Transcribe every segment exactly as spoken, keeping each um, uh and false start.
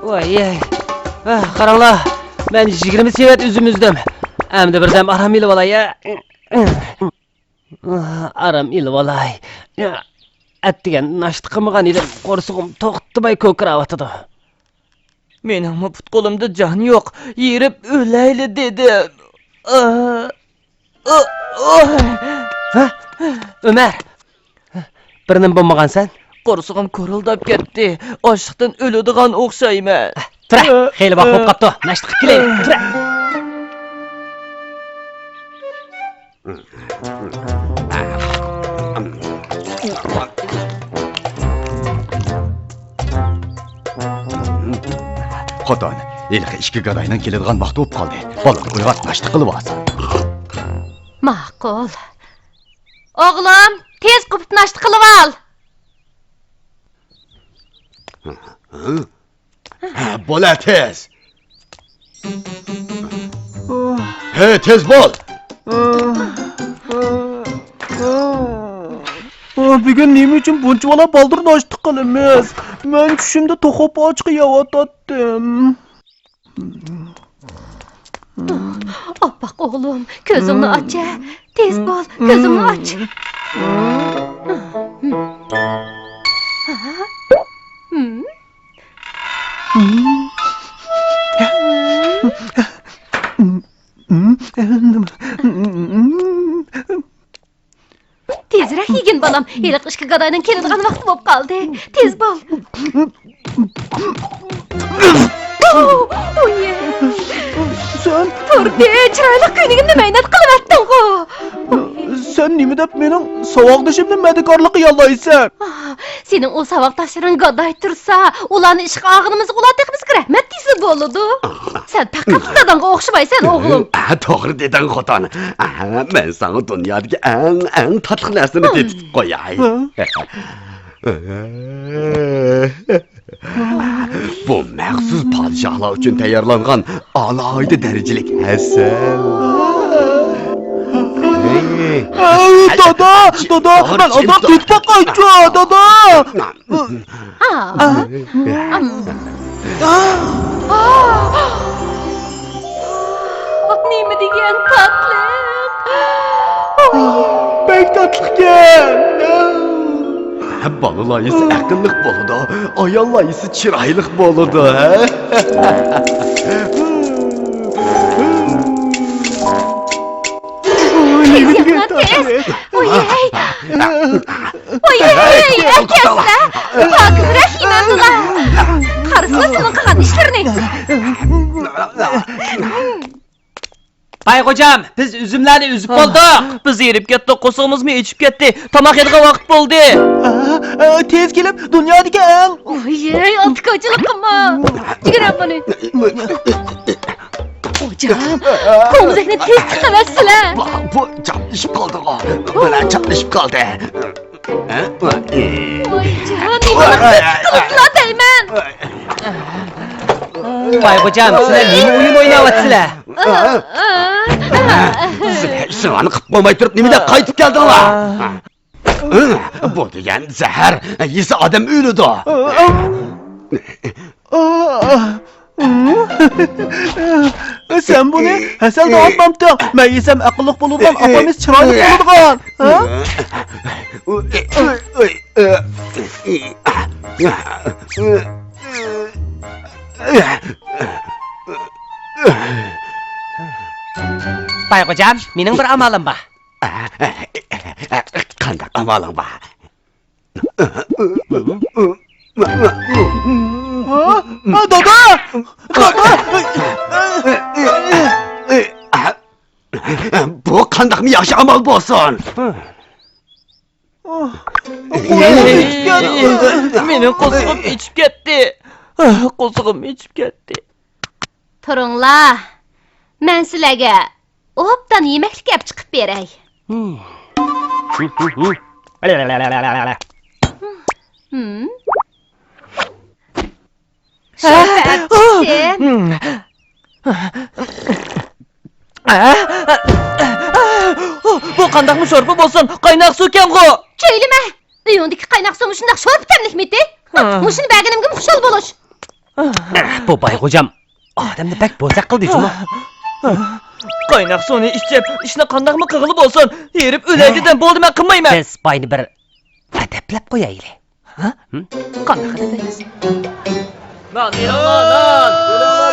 ۋاي، ئاھ، قاراڭلار، مەن يىگىرمە سېۋەت ئۈزۈم ئۈزدۈم. ئەمدى بىردەم ئارام ئېلىۋالاي. ئارام ئېلىۋالاي. ئەتىگەن ناشتا قىلمىغان ئىدىم، قورسىقىم توختىماي كوكىراۋاتىدۇ. مېنىڭمۇ پۇت-قولۇمدا جان يوق، ھېرىپ ئۆلەيلى دېدىم. ھە؟ ئۆمەر! بىر نېمە بولمىغانسەن؟ قورسىقىم كورۇلداپ كەتتى. ئاچلىقتىن ئۆلىدىغان ئوخشايمەن. تۇرە، خېلى ۋاقىت بولۇپ قاپتۇ. ناشتا قىلىپ كېلەيلى. تۇرە. خوتۇن، ھېلىقى ئىككى گاداينىڭ كېلىدىغان ۋاقتى بولۇپ قالدى. بالىنى ئويغات، ناشتا قىلىۋالسۇن. ماقۇل. ئوغلۇم، تېز قوپۇپ ناشتا قىلىۋال. ھە، بول، ھە، تېز. ھە، تېز بول. بۈگۈن نېمە ئۈچۈن بۇنچىۋالا بالدۇر ناشتا قىلىمىز؟ مەن چۈشۈمدە توخۇ پوچىقى يەۋاتاتتىم. ئاپپاق ئوغلۇم، كۆزۈڭنى ئاچ-ە. تېز بول، كۆزۈڭنى ئاچ. تېزرەك يېگىن، بالام. ھېلىقى ئىككى گاداينىڭ كېلىدىغان ۋاقتى بولۇپ قالدى. تېز بول. ئوي. سەن تۇردى، چىرايلىق كۆينىگىمنى مەينەت قىلىۋەتتىڭغۇ. سەن نېمە دەپ مېنىڭ ساۋاقدىشىمنى مەدىكارلىققا ياللايسەن؟ سېنىڭ ئۇ ساۋاقداشلىرىڭ گاداي تۇرسا، ئۇلارنى ئىشقا ئالغىنىمىزغا ئۇلار تېخى بىزگە رەھمەت دېسە بولىدۇ. سەن پەقەت داداڭغا ئوخشىمايسەن، ئوغلۇم. ھە، توغرا دېدىڭ، خوتۇن. ھە، مەن ساڭا دۇنيادىكى ئەڭ، ئەڭ تاتلىق نەرسىنى تېتىتىپ قوياي. بۇ مەخسۇس پادىشاھلار ئۈچۈن تەييارلانغان ئالاھىدە دەرىجىلىك ھەسەل. دادا، دادا، مەن ئازراق تېتىپ باقايچۇ، دادا. نېمە دېگەن تاتلىق! بەك تاتلىقكەن! بالىلار يېسە ئەقىللىق بولىدۇ، ئاياللار يېسە چىرايلىق بولىدۇ، ھە؟ ۋوييەي! ۋوييەي! ئەكەلسىلە! پاكىزراق يېمەمدىلا! قارىسىلا سېنىڭ قىلغان ئىشلىرىنى! باي خوجام، بىز ئۈزۈملەرنى ئۈزۈپ بولدۇق! بىز ھېرىپ كەتتۇق، قورسىقىمىزمۇ ئېچىپ كەتتى. تاماق يەيدىغان ۋاقىت بولدى! تېز كېلىپ، دۇنيادىكى ئەڭ... ۋوييەي، ئالتە كوچىلىق قىلما! جىگىرە بۇنى! خوجام، كوڭزەكنى تېز چىقىۋەتسىلە! بۇ چاپلىشىپ قالدىغۇ. بۇلار چاپلىشىپ قالدى. ۋايجان، نېمىلەر قىلىپلا دەيمەن! ۋاي خوجام، سىلەر نېمە ئويۇن ئويناۋاتىسىلەر؟ سىلەر ئىشىڭلارنى قىلىپ بولماي تۇرۇپ نېمە دەپ قايتىپ كەلدىڭلار؟ بۇ دېگەن زەھەر، يېسە ئادەم ئۆلىدۇ. سەن بۇنى ھەسەل دەۋاتمامتىڭ؟ مەن يېسەم ئەقىللىق بولىدىغان، ئاپام يېسە چىرايلىق بولىدىغان. ھە؟ باي خوجام، مېنىڭ بىر ئامالىم بار. قانداق ئامالىڭ بار؟ ھە؟ ھە، دادا! دادا! بۇ قانداقمۇ ياخشى ئامال بولسۇن؟ مېنىڭ قورسىقىم ئېچىپ كەتتى. قورسىقىم ئېچىپ كەتتى. تۇرۇڭلار، مەن سىلەرگە ئوبدان يېمەكلىك ئەپ چىقىپ بېرەي. ھىم. شورپا ئەپ چىقتىم. بۇ قانداقمۇ شورپا بولسۇن، قايناق سۇكەنغۇ! چۆيلىمە! ئۆيۈڭدىكى قايناق سۇمۇ شۇنداق شورپا تەملىكمىتى؟ مۇشۇنى بەرگىنىمگىمۇ خۇشال بولۇش. بۇ بايغوجام ئادەمنى بەك بوزەك قىلدى جۇمۇ. قايناق سۇنى ئىچىپ، ئىشنى قانداقمۇ قىلغىلى بولسۇن، ھېرىپ ئۆلەي دېدىم، بولدى، مەن قىلمايمەن. بىز باينى بىر ئەدەپلەپ قويايلى. ھە؟ ھىم؟ قانداق ئەدەپلەيمىز؟ نان ئېلىڭلار، نان!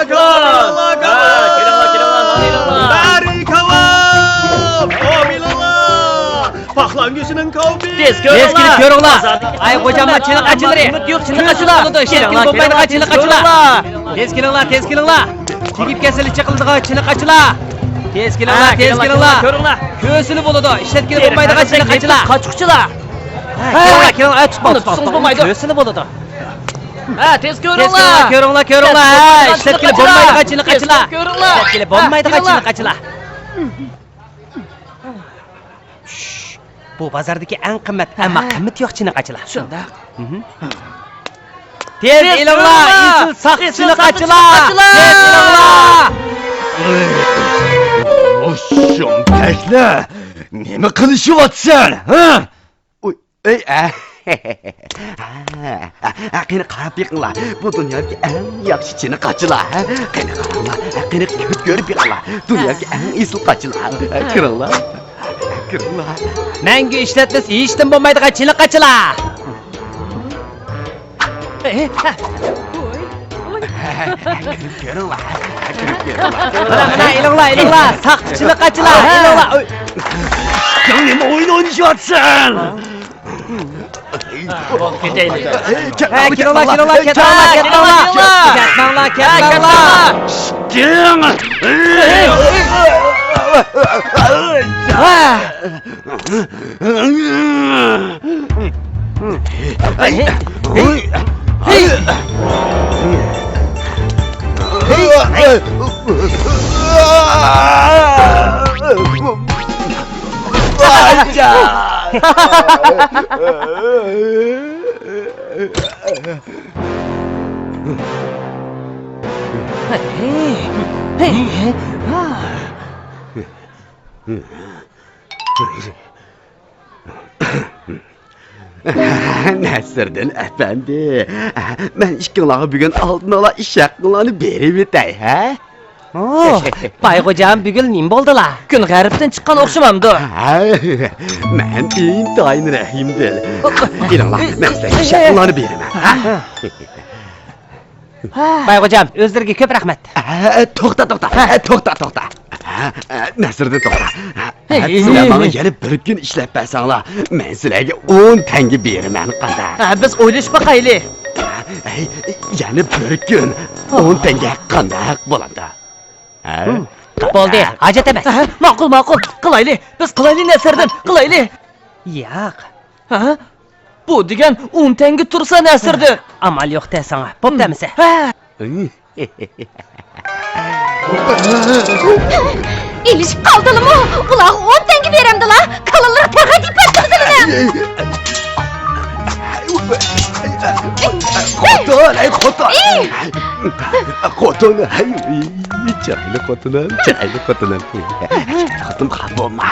كېلىڭلار، كېلىڭلار، كېلىڭلار، نان ئېلىڭلار! بەرى كاۋاپ! ئوم ئېلىڭلار! پاقلان گۆشىنىڭ كاۋىپى! تېز كېلىپ كۆرۈڭلار! ئاي، غوجاملار، چېنىق ئاچىلىرى! چېنىق ئاچىلار! كېلىڭلار، بولمايدىغان چېنىق ئاچىلار! تېز كېلىڭلار، تېز كېلىڭلار! تېگىپ كەتسىلە چېقىلىدىغان چېنىق ئاچىلار! تېز كېلىڭلار، تېز كېلىڭلار! كۆرۈڭلار! كۆسىلى بولىدۇ، ئىشلەتكىلى بولمايدىغان چېنىق ئاچىلار! قاچقۇچىلار! ھە، كېلىڭلار، كېلىڭلار، ئە، تۇتۇپ، تۇتۇپ، تۇتۇپ، كۆسىلى بولىدۇ! ھە، تېز كۆرۈڭلار! كۆرۈڭلار، كۆرۈڭلار، ھە، ئىشلەتكىلى بولمايدىغان چېنىق ئاچىلار! ئىشلەتكىلى بولمايدىغان چېنىق ئاچىلار! بۇ بازاردىكى ئەڭ قىممەت، ئەمما قىممىتى يوق چېنىق ئاچىلار. شۇنداق. تېز ئېلىڭلار، ئېسىل ساختا چېنىق ئاچىلار! تېز ئېلىڭلار! ئوشۇم پەشلە! نېمە قىلىشىۋاتىسەن، ھە؟ ئۇي، ئەي، ئە. ھە، قېنى قاراپ بېقىڭلار. بۇ دۇنيادىكى ئەڭ ياخشى چېنىق ئاچىلار، ھە؟ قېنى قاراڭلار، قېنى كۆرۈپ بېقىڭلار. دۇنيادىكى ئەڭ ئېسىل قاچىلار. كىرىڭلار. كىرىڭلار. مەڭگۈ ئىشلەتمىسە ھېچتىن بولمايدىغان چېنىق ئاچىلار. كىرىپ كۆرۈڭلار. كىرىپ كۆرۈڭلار. مانا، مانا، ئېلىڭلار، ئېلىڭلار. ساختا چېنىق ئاچىلار. ئېلىڭلار. سەن نېمە ئويۇن ئوينىشىۋاتىسەن؟ ھە، كېلىڭلار، كېلىڭلار، كەتمەڭلار، كەتمەڭلار. كەتمەڭلار، كەتمەڭلار. نەسىردىن ئەپەندى، مەن ئىككىڭلارغا بۈگۈن ئالدىن ئالا ئىش ھەققىڭلارنى بېرىۋېتەي، ھە؟ ئوھ، بايغوجام بۈگۈن نېمە بولدىلا؟ كۈن غەربتىن چىققان ئوخشىمامدۇ؟ ھە، مەن ئىنتايىن رەھىمدىل. ئېلىڭلار، مەن سىلەرگە ئىش ھەققىڭلارنى بېرىمەن، ھە؟ بايغوجام، ئۆزلىرىگە كۆپ رەھمەت. ئە، توختا، توختا، ئە، توختا، توختا. ئە، ئە، نەسىردىن توختا. ئە، سىلەر ماڭا يەنە بىر كۈن ئىشلەپ بەرسەڭلار، مەن سىلەرگە ئون تەڭگە بېرىمەن، قانداق؟ ئە، بىز ئويلىشىپ باقايلى. ئە، يەنە بىر كۈن ئون تەڭگە قانداق بولامدۇ؟ ھە؟ بولدى، ھاجەت ئەمەس. ئە، ماقۇل، ماقۇل، قىلايلى، بىز قىلايلى، نەسىردىن، قىلايلى. ياق. ھە؟ بۇ دېگەن ئون تەڭگە تۇرسا نەسىردىن. ئامال يوق-تە ساڭا. بوپتۇ ئەمىسە. ھە. ئېلىشىپ قالدىلىمۇ؟ ئۇلارغا ئون تەڭگە بېرەمدىلا؟ كالىلىرى تەرغەيتىپ بەرسىمۇ سېلىنە. خوتۇن، ئەي خوتۇن. خوتۇن، ھەي، چىرايلىق خوتۇنۇم، چىرايلىق خوتۇنۇم. خوتۇن خاپا بولما.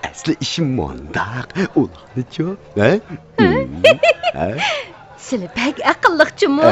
ئەسلى ئىشىم مۇنداق. ئۇلارنىچۇ؟ ھە؟ ھە؟ سىلى بەك ئەقىللىق جۇمۇ. ھە؟